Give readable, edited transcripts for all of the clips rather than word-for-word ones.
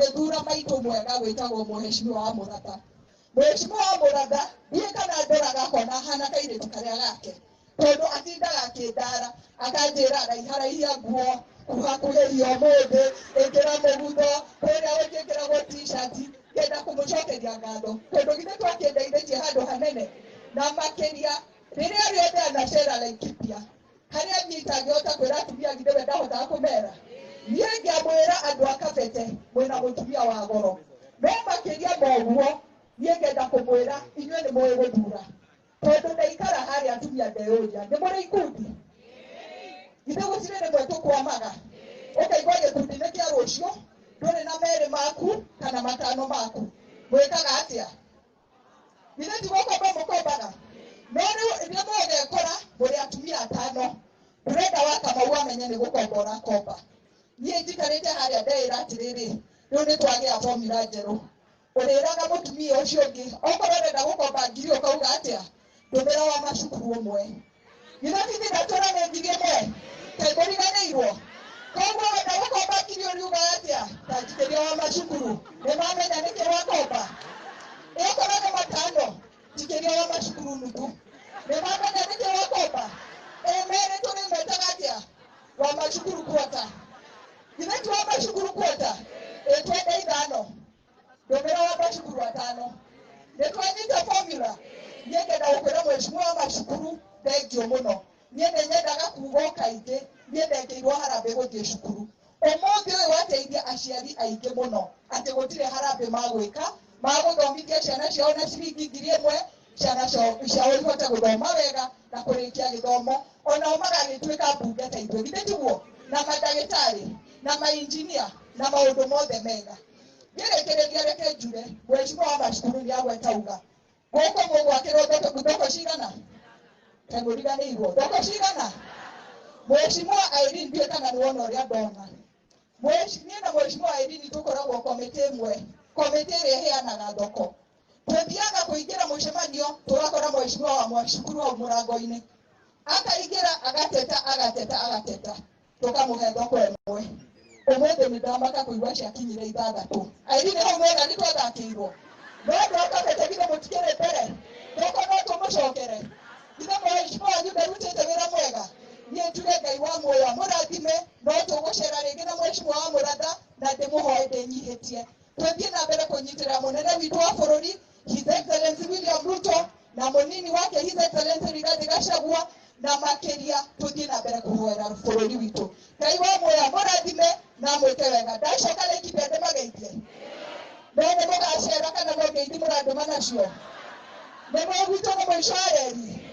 Ngĩthura maitũ mwega wĩtagwo Mheshimiwa wa Mũratha. Mheshimiwa wa Mũratha ndiũĩ kana ndoraga akona hana kairĩtu karĩa gake, tondũ atindaga akĩndara akanjĩra raiharaihia nguo, kuhakuhĩria ũmũthĩ, ĩkĩra mũgutho kũrĩa ũngĩkĩragwo t-shirt. Ngenda kũmũcokeria ngatho tondũ githĩ twakĩndeithĩtie handũ hanene na makĩria rĩrĩa rĩothe anacera Laikipia harĩa nyita ngĩhota kwĩra atumia githĩ we ndahotaga kũmera. Niĩ ngĩamwĩra andũ a Kabete mwĩna mũtumia wa goro, no makĩria ma ũguo niĩ ngenda kũmwĩra inyuĩ nĩ mũĩ gũthura, tondũ ndaikara harĩa atumia ndeyũria nĩ mũrĩ ikundi. Githĩ gũtirĩ rĩmwe tũkwamaga ũkaigua gĩkundi nĩ kĩa rũciũ, ndũrĩ na merĩ maku kana matano maku, mwĩkaga atĩa? Githĩ ti gũkomba mũkombaga? No rĩu rĩrĩa mũgekora mũrĩ atumia atano, ndũrenda wa Kamau amenye nĩ gũkomba ũrakomba. Niĩ njikarĩte harĩa ndeĩra atĩrĩrĩ, rĩu nĩ twagĩa formula njerũ, ũrĩraga mũtumia ũcio ũngĩ okorwo ũrenda gũkomba ngiri ũkauga atĩa, ndũmĩra wa macukuru ũmwe. Githĩ ti ndatũra nĩ ngiri ĩmwe kaĩ mũriganĩirwo? Koguo wenda gũkomba ngiri ũriuga atĩa, ta njikĩria wa macukuru, nĩ mamenya nĩkĩ wakomba. Ĩokorwo nĩ matano, njikĩria wa macukuru nuthu, nĩ mamenya nĩkĩ wakomba. Ĩ merĩ tũrĩmetaga atĩa? Wa macukuru kuota. Githĩ ti wa macukuru kuota? Ĩ twende ithano, ndũmĩra wa macukuru atano. Nĩ twanyita formula. Niĩ ngenda gũkwĩra mheshimiwa wa macukuru thengio mũno. Niĩ nĩ nyendaga kuga o kaingĩ, niĩ ndekĩirwo harambĩ gũthiĩ cukuru. Ũmũthĩ ũyũ wateithia aciari aingĩ mũno atĩ gũtirĩ harambĩ magwĩka magũthomithia ciana ciao na ciringi 1,000, ciana ciao ihote gũthoma wega na kũrĩkia gĩthomo, onao magagĩtuĩka mbunge ta ithuĩ, githĩ tiguo? Na mandagĩtarĩ na mainjinia na maũndũ mothe mega. Ngĩrĩkĩrĩria reke njuge mheshimiwa wa macukuru nĩ agweta uga gũkũ mũgwakĩrwo thoko cigana, kaĩ mũriganĩirwo thoko cigana? Mheshimiwa Irene ndiũĩ kana nĩ wona ũrĩa ndona. Niĩ na Mheshimiwa Irene tũkoragwo komĩtĩ ĩmwe, komĩtĩ ĩrĩa ĩheanaga thoko. Tũthiaga kũingĩra mũcemanio tũgakora mheshimiwa wa macukuru hau mũrango-inĩ, akaingĩra agateta agateta agateta, tũkamũhe thoko ĩmwe. Ũmũthĩ nĩ ndamaka kũigua ciakinyire ithathatũ. Irene hau mwena nĩ twathakĩirwo, no andũ a Kabete githĩ mũtikĩrĩ mbere, thoko no tũmũcokere. Githĩ mheshimiwa wanyu ndarutĩte wĩra mwega? Niĩ njuge Ngai wa muoyo amũrathime, no tũgũcera rĩngĩ na mheshimiwa wa Mũratha na ndĩmũhoe ndĩnyihĩtie tũthiĩ na mbere kũnyitĩrĩra mũnene witũ wa bũrũri His Excellency William Ruto na mũnini wake His Excellency Rigathi Gachagua, na makĩria tũthiĩ na mbere kũhoera bũrũri witũ. Ngai wa muoyo amũrathime na amwĩke wega. Ndacoka Laikipia ndĩmageithie, no nĩ mũgacera kana no ngeithi mũrandũma nacio? Nĩ mũgwitũ nĩ mũico wa reri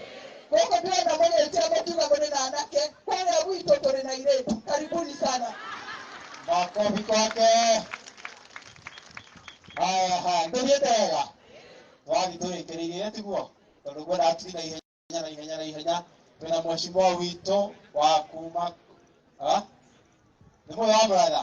gũkũ, ndĩrona mũgĩtia mũkiuga mũrĩ na anake, kũrĩa gwitũ tũrĩ na irĩtu. Karibuni sana. Makofi kwake. Haya haya, ndũthiĩte wega, twathi tũrĩkĩrĩirie tiguo, tondũ ngwenda tuthi na ihenya na ihenya na ihenya. Twĩna mheshimiwa witũ wa kuma nĩ mũyo wa Mũratha.